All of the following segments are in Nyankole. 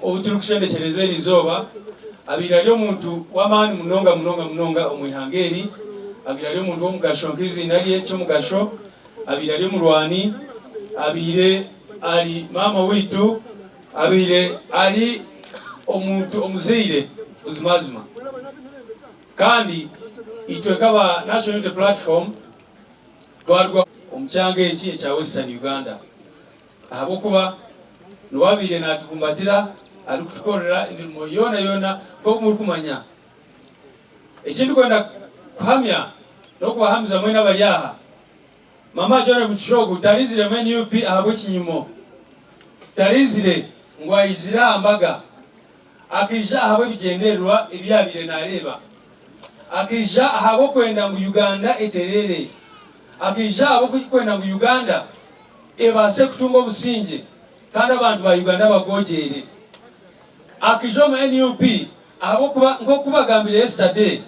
Ou turikushendekyereza eri izooba abaire ari omuntu w'amaani munonga munonga munonga omu ihanga eri. Abaire ari omuntu w'omugasho nk'eiziina rye Kyomugasho. Abaire ari omurwani, abaire ari maama waitu, abaire ari omuntu omuzaire buzimazima. Kandi itwe nk'aba National Unity Platform twaruga omu kyanga eki ekya Western Uganda. Ahabw'okuba niwe abaire naatukumbatira arikutukorera emirimo yoona-yoona nk'oku murikumanya. Eki ndikwenda kuhamya n'okubahamiza mwena abari aha, Mama Jolly Mugisha ogu tarizire mu NUP ahabw'ekinyumo. Tarizire ngu aizire aha mbaga. Akaija ahabw'ebigyendererwa ebi yaabaire naareeba. Akaija ahabw'okwenda ngu Uganda etereere. Akaija ahabw'okwenda ngu Uganda ebaase kutunga obusingye kandi abantu ba Uganda bagogyeere. Akaija omu nup ahabw'okuba nk'oku bagambire yesterday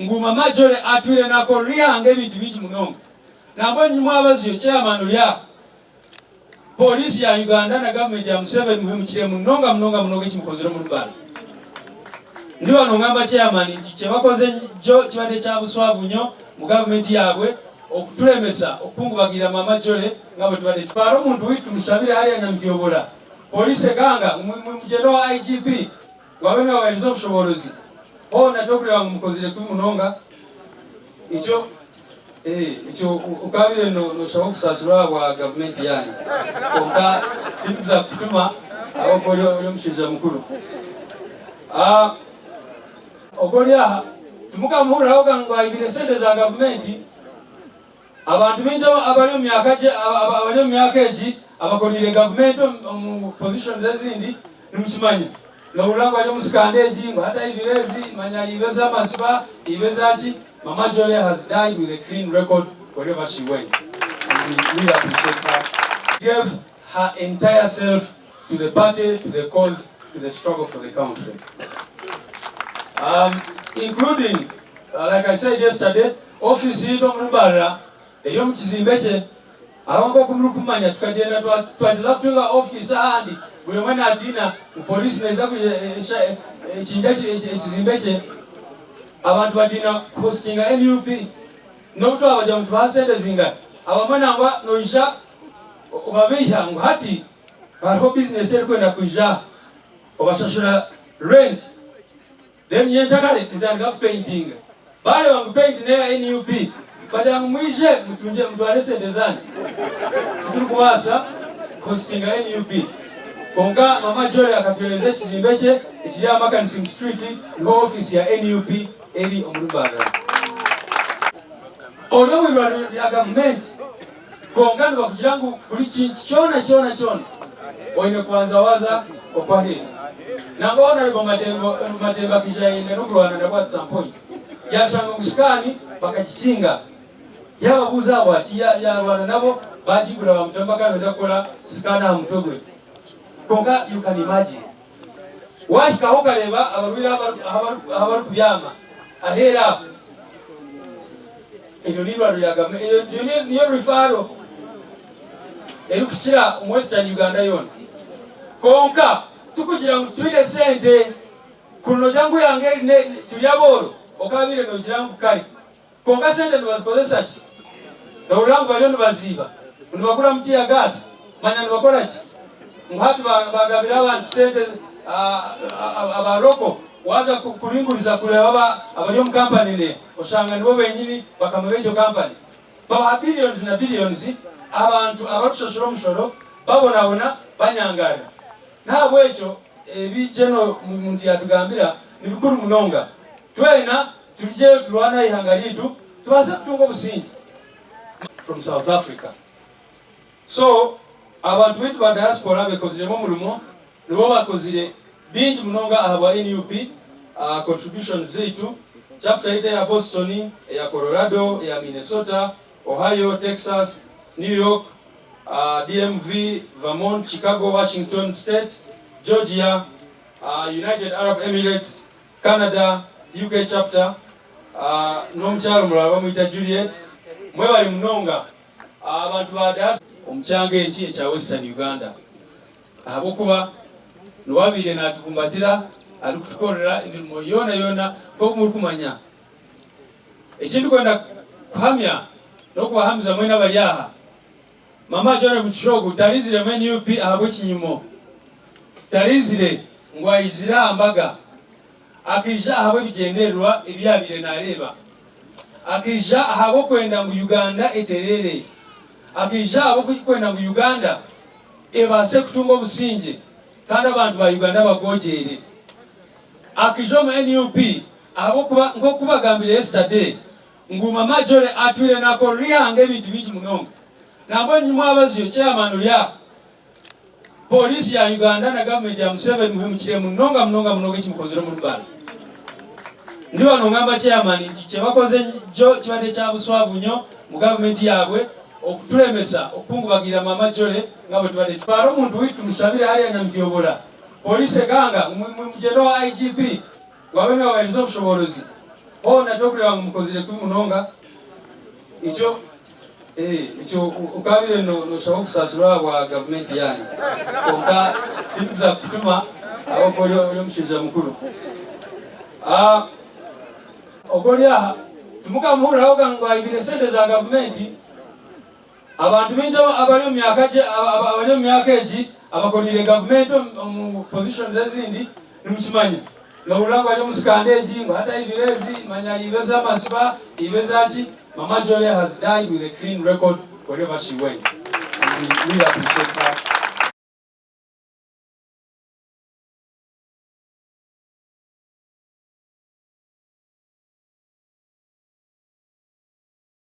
ngu Mama Jolly atwire nakorera eihanga ebintu bingi munonga. Nambwenu nimwabaziyo chairman ori aha, Police ya Uganda na government ya Museveni muhemukire munonga munonga munonga eki mukozire omuri Mbale. Ndi wano ngamba chairman nti kyebakoze jo kibadde kya buswavu nyo mu government yabwe okuturemesa okukungubagirira mama Jolly nga bwetubadde Twara omuntu waitu tumushabire hariya Nyamutyobola police ekanga ngu mugyende owa IGP ngu abe niwe abahereza obushoboorozi hoona tokureba ngu mukozire kubi munonga ekyo Ekyo okaabaire nooshaba okusaasirwa ahabwa gavumenti yaanyu, kwonka tindikuza kukutuma ahabw'okuba ori omushaija mukuru. Ogwo ori aha timukamuhurirahoga ngu aibire sente za gavumenti. Abantu baingi abari omu myaka gye, abari omu myaka egi abakoreire gavumenti omu positions ezindi nimukimanya. Nohurira ngu ari omu scandal egi, ngu hati aibire ezi, manya ayiba ez'amaziba, ayiba ezaki. Mama Jolly has died with a clean record wherever she went and we really appreciate her. Gave her entire self to the party, to the cause, to the struggle for the country. Um, including, uh, like I said yesterday, office yitu omuri Mbarara eri omu kizimbe kye. Aho nk'oku murikumanya tukagyenda twagyeza kutunga ofiisi ahandi buri omwe natiina ngu poliisi neeza kwija ekingye ekizimbe kye. Abantu batiina kuhostinga NUP n'obu twabagira ngu tubaha sente zingahi. Abamwe nangwa noija obabeiha ngu hati hariho bizinesi erikwenda kwija aha obashashura rent. Then nyenkyakare mutandika ku paintinga bareeba ngu paint neya nup bagira ngu mwije mutungye mutware esente zanyu titurikubaasa kuhostinga nup kwonka mama Jolly akatuhereza ekizimbe kye ekiri aha Makanising street niho office ya nup eri omuri Mbarara. Ori omu irwariro rya gavumenti kwonka nibakugira ngu buri kintu kyona kyona kyona oine kubanza waaza okwaheeru. Nangwa Honourable Matembo Matemba akaija yayenda n'okurwana nabo at some point yashanga ngu scan bakagikinga yababuuza ahabwaki yarwana nabo bagigura bamutamu bakaba nibenda kukora scan aha mutwe gwe kwonka you can imagine wahikaho okareeba abarwaire ahu barikubyama aheeru aho. Eryo n'eirwariro rya gavumenti. Eyo niyo referral erikukira omu Western Uganda yoona. Kwonka tikugira ngu titwine sente. Kuri nogira ngu eihanga eri turi abooro, okaabaire nogira ngu kare. Kwonka sente nibazikozesa ki? Nohurira ngu bariyo nibaziiba, ngu nibaguramu tear gas, manya nibakora ki? Ngu hati bagabira abantu sente aba local waaza kuringuriza kureeba abari omu kampani ne oshanga nibo benyini bakama b'egyo kampani. Babaha billions na billions abantu abarikushashura omushoro babonabona banyangarira. N'ahabw'ekyo ebi General Muntu yatugambira nibikuru munonga. Twena Turugyeyo turwane aha ihanga ryaitu tubaase kutunga obusingye. From South Africa. So abantu baitu ba diaspora bekoziremu omurimo nibo bakozire bingi munonga ahabwa nup contributions zaitu chapter yaitu eya Boston, eya Colorado, eya Minnesota, Ohio, Texas, New York, DMV, Vermont, Chicago, Washington state, Georgia, United Arab Emirates, Canada, UK chapter, n'omukyara omurala bamwita Juliet. Mwebare munonga abantu ba diaspora. Omu kyanga eki ekya Western Uganda ahabw'okuba. Niwe abaire naatukumbatira arikutukorera emirimo yoona yoona nk'oku murikumanya. Eki ndikwenda kuhamya n'okubahamiza mwena abari aha, Mama Jolly Mugisha ogu tarizire mu NUP ahabw'ekinyumo. Tarizire ngu aizire aha mbaga. Akaija ahabw'ebigyendererwa ebi yaabaire naareeba. Akaija ahabw'okwenda ngu Uganda etereere. Akaija ahabw'okwenda ngu Uganda ebaase kutunga obusingye kandi abantu ba Uganda bagogyeere. Akaija omu NUP ahabw'okuba nk'oku bagambire yesterday ngu Mama Jolly atwire nakorera eihanga ebintu bingi munonga. Nambwenu nyimwabaziyo chairman ori aha, Police ya Uganda na gavumenti ya Museveni muhemukire munonga munonga munonga ekimukozire omuri Mbale. Ndi wano ngamba chairman nti kyebakoze jo kibadde kya buswavu nyo mu gavumenti yabwe okutulemesa okukungubagirira Mama Jolly nga bwetubadde Twara omuntu waitu tumushabire hariya Nyamutyobola. Police eganga ngu mugyende owa IGP ngu abe niwe abahereza obushoboorozi. Hoona tokureba ngu mukozire kubi munonga. Ekyo Ekyo okaabaire nooshaba okusaasirwa ahabwa gavumenti yaanyu. Kwonka tindikuza kukutuma ahabw'okuba ori omushaija mukuru. Ogwo ori aha timukamuhurirahoga ngu aibire sente za gavumenti. Abantu baingi abari omu myaka gye, abari omu myaka egi abakoreire gavumenti omu positions ezindi nimukimanya. Nohurira ngu ari omu scandal egi, ngu hati aibire ezi, manya ayiba ez'amaziba, ayiba ezaki. Mama Jolly has died with a clean record wherever she went and we really appreciate her.